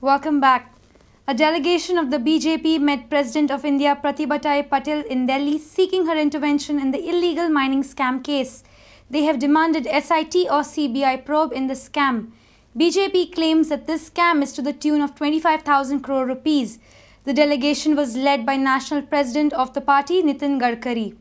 Welcome back. A delegation of the BJP met President of India Pratibha Patil in Delhi seeking her intervention in the illegal mining scam case. They have demanded SIT or CBI probe in the scam. BJP claims that this scam is to the tune of 25,000 crore rupees. The delegation was led by National President of the party, Nitin Gadkari.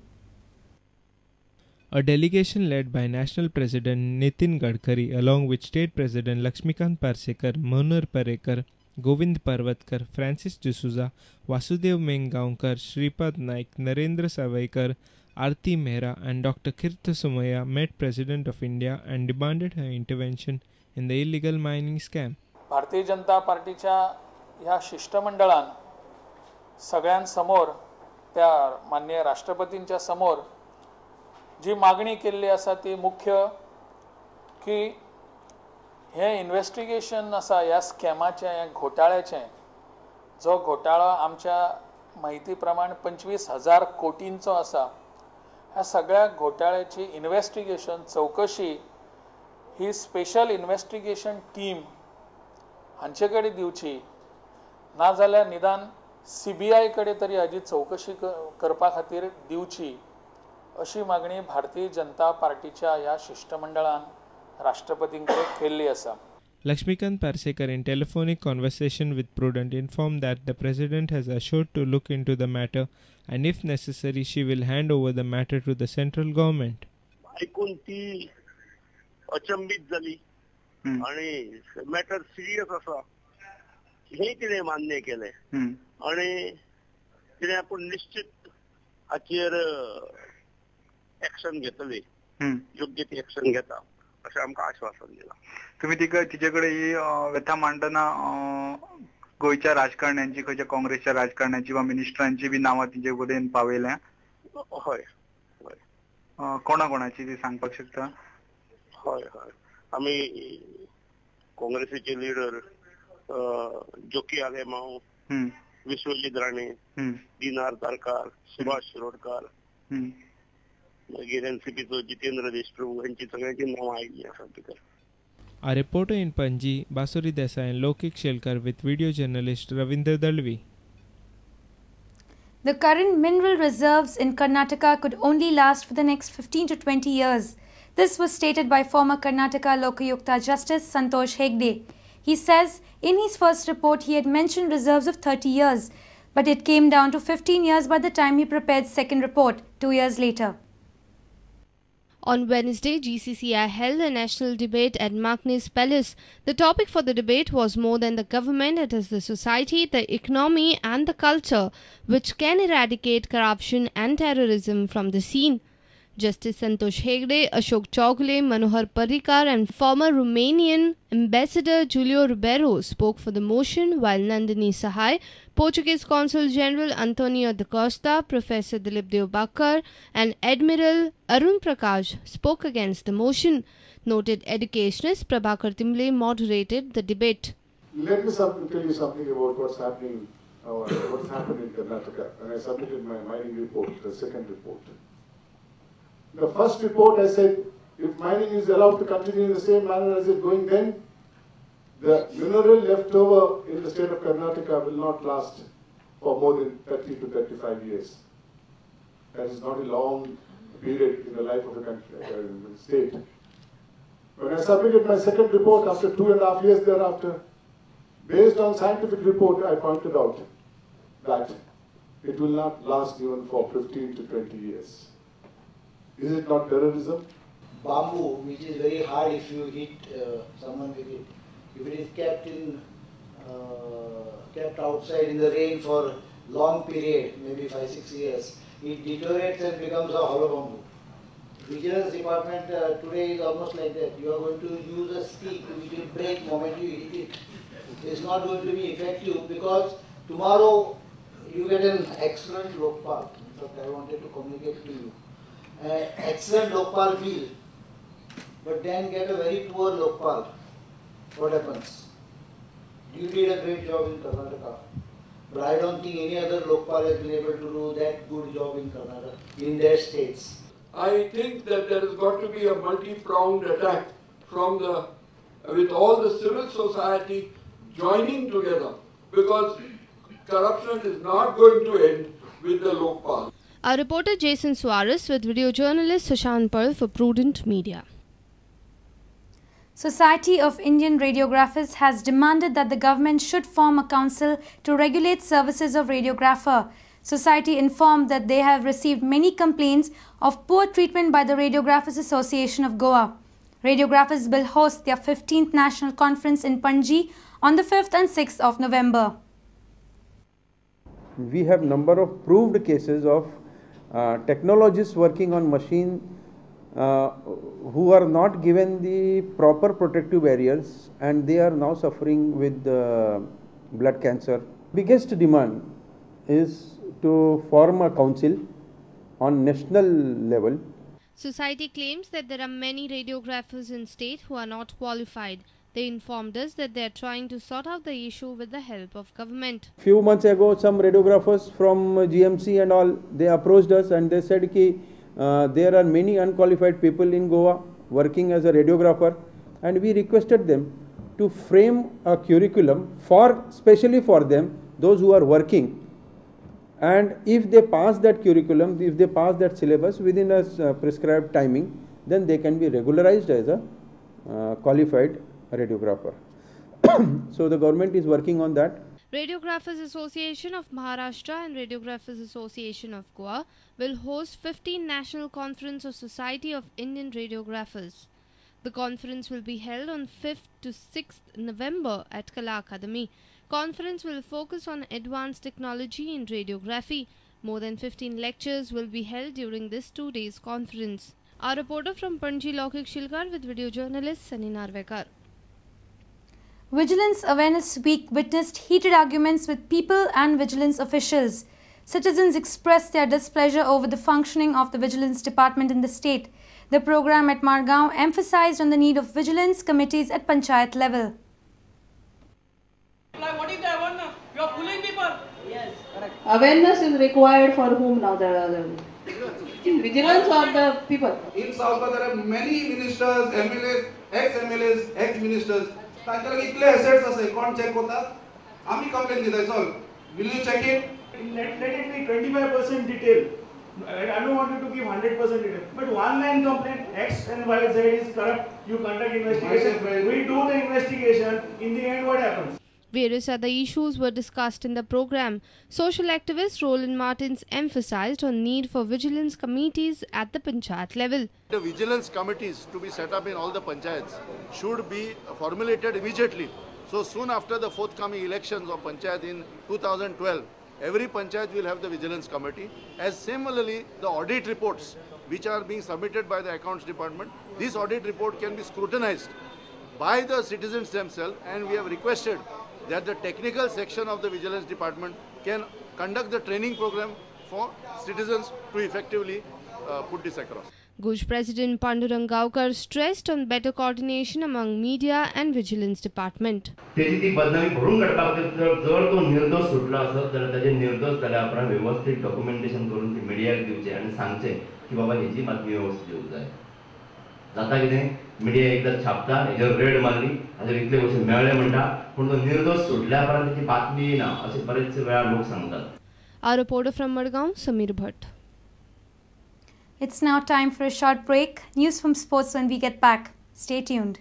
A delegation led by National President Nitin Gadkari along with State President Lakshmikant Parsekar, Manohar Parrikar, Govind Parvatkar, Francis D'Souza, Vasudev Mengaonkar, Shripad Naik, Narendra Savaikar, Aarti Mehra and Dr. Kirti Somaiya met President of India and demanded her intervention in the illegal mining scam. Bharatiya Janata पार्टीच्या ह्या शिष्टमंडळान सगळ्यांसमोर त्या माननीय राष्ट्रपतींच्या समोर जी मागणी केल्ली आसा ती मुख्य की हे इन्वेस्टिगेशन आसा ह्या स्कॅमाचें, ह्या घोटाळ्याचें, जो घोटाळो आमच्या म्हायती प्रमाण 25,000 कोटींचो आसा, ह्या सगळ्या घोटाळ्याची इन्वेस्टिगेशन चवकशी ही स्पेशल इन्वेस्टिगेशन टीम हांचे कडेन दिवची, नाजाल्यार निदान सीबीआय कडेन तरी हाजी चवकशी करपा खातीर दिवची, अशी मागणी भारतीय जनता पार्टीच्या ह्या शिष्टमंडळान राष्ट्रपतींकडे केल्ली आसा. Lakshmikant Parsekar in telephonic conversation with Prudent informed that the President has assured to look into the matter and if necessary she will hand over the matter to the central government. ऐकून ती अचंबित जाली आणि matter serious आसा हें तिणें मान्य केलें आणि तिणें आपूण निश्चित हाचेर एक्शन घेतली, योग्य ती एक्शन घेता अशें आमकां आश्वासन दिलां. तुम्ही तिचे कडेन ही व्यथा मांडटना गोंयच्या राजकारण्यांची, खंयच्या काँग्रेसच्या राजकारण्यांची वा मिनिस्टरांची बी नांवां तिचे कडेन पावयल्या? हय हय. कोणा कोणाची ती सांगपाक शकता? हय हय, आमी काँग्रेसीचे लिडर जोकी आलेमाव, विश्वजीत राणे, दिनार तारकार, सुभाष शिरोडकार, मागीर एनसीपीचो जितेंद्र देशप्रभू, हांची सगळ्यांची नांवां आयिल्लीं आसा भितर. A reporter in Panji, Basuri Desai and Lokik Shelkar with video journalist Ravindra Dalvi. The current mineral reserves in Karnataka could only last for the next 15 to 20 years. This was stated by former Karnataka Lokayukta Justice Santosh Hegde. He says in his first report he had mentioned reserves of 30 years, but it came down to 15 years by the time he prepared second report 2 years later. On Wednesday, GCCI held a national debate at Magnes Palace. The topic for the debate was more than the government, it is the society, the economy and the culture which can eradicate corruption and terrorism from the scene. Justice Santosh Hegde, Ashok Chowgule, Manohar Parrikar and former Romanian Ambassador Julio Ribeiro spoke for the motion, while Nandini Sahai, Portuguese Consul General Antonio da Costa, Professor Dilip Deobakar and Admiral Arun Prakash spoke against the motion. Noted educationist Prabhakar Timble moderated the debate. Let me tell you something about what's happening, what's happened in Karnataka. When I submitted my mining report, the second report. The first report I said, if mining is allowed to continue in the same manner as it's going then, the mineral left over in the state of Karnataka will not last for more than 30 to 35 years. That is not a long period in the life of a country, state. When I submitted my second report after 2.5 years thereafter, based on scientific report, I pointed out that it will not last even for 15 to 20 years. Is it not terrorism? Bamboo, which is very hard if you hit someone with it. If it is kept in, kept outside in the rain for long period, maybe 5-6 years, it deteriorates and becomes a hollow bamboo. Vigilance department today is almost like that. You are going to use a stick which will break moment you hit it. It's not going to be effective because tomorrow you get an excellent Lokpal. In fact, I wanted to communicate to you. Excellent Lokpal bill, but then get a very poor Lokpal. What happens? You did a great job in Karnataka, but I don't think any other Lokpal has been able to do that good job in Karnataka, in their states. I think that there has got to be a multi-pronged attack from the, with all the civil society joining together, because corruption is not going to end with the Lokpal. Our reporter Jason Suarez with video journalist Sushant Pearl for Prudent Media. Society of Indian Radiographers has demanded that the government should form a council to regulate services of radiographer. Society informed that they have received many complaints of poor treatment by the Radiographers Association of Goa. Radiographers will host their 15th National Conference in Panji on the 5th and 6th of November. We have number of proved cases of technologists working on machine who are not given the proper protective barriers, and they are now suffering with blood cancer. Biggest demand is to form a council on national level. Society claims that there are many radiographers in state who are not qualified. They informed us that they are trying to sort out the issue with the help of government. Few months ago, some radiographers from GMC and all, they approached us and they said ki, there are many unqualified people in Goa working as a radiographer, and we requested them to frame a curriculum for specially for them, those who are working, and if they pass that curriculum, if they pass that syllabus within a prescribed timing, then they can be regularized as a qualified radiographer. So the government is working on that. Radiographers Association of Maharashtra and Radiographers Association of Goa will host 15th National Conference of Society of Indian Radiographers. The conference will be held on 5th to 6th November at Kala Academy. Conference will focus on advanced technology in radiography. More than 15 lectures will be held during this 2 days conference. Our reporter from Panji, Lokik Shilkar, with video journalist Sunny Narvekar. Vigilance Awareness Week witnessed heated arguments with people and vigilance officials. Citizens expressed their displeasure over the functioning of the vigilance department in the state. The program at Margao emphasized on the need of vigilance committees at panchayat level. What is the awareness? You are fooling people. Yes, correct. Awareness is required for whom now? The vigilance or the people? In South, there are many ministers, MLAs, ex-MLAs, ex-ministers. तांच्या लागीं इतले assets आसा, कोण check करता? आमी complain दिता, it's all. Will you check it? Let it be 25% detail. I don't want you to give 100% detail. But one line complaint, X and Y, Z is corrupt. You conduct investigation. We do the investigation. In the end, what happens? Various other issues were discussed in the program. Social activist Roland Martins emphasized on need for vigilance committees at the panchayat level. The vigilance committees to be set up in all the panchayats should be formulated immediately. So soon after the forthcoming elections of panchayat in 2012, every panchayat will have the vigilance committee. As similarly, the audit reports which are being submitted by the accounts department, this audit report can be scrutinized by the citizens themselves, and we have requested that the technical section of the vigilance department can conduct the training program for citizens to effectively put this across. GUJ President Pandurang Gaukar stressed on better coordination among media and vigilance department. तेजी ती बदनामी भरून काडपाक जर तो निर्दोष सुटलो आसत जाल्यार ताजे निर्दोष जाल्या उपरांत वेवस्थीत डॉक्युमेंटेशन करून ती मिडियाक दिवचें आनी सांगचें की बाबा हेजी बातमी वेवस्थीत दिवंक जाय. जाता कितें, मिडिया एकदां छापता, हेजेर रेड मारली, हाजेर इतले पयशे मेळ्ळे म्हणटा, पूण तो निर्दोष सुटल्या उपरांत तेची बातमी येना अशें बरेच वेळार लोक सांगतात. Our reporter from Madgaon, Samir Bhatt. It's now time for a short break. News from sports when we get back. Stay tuned.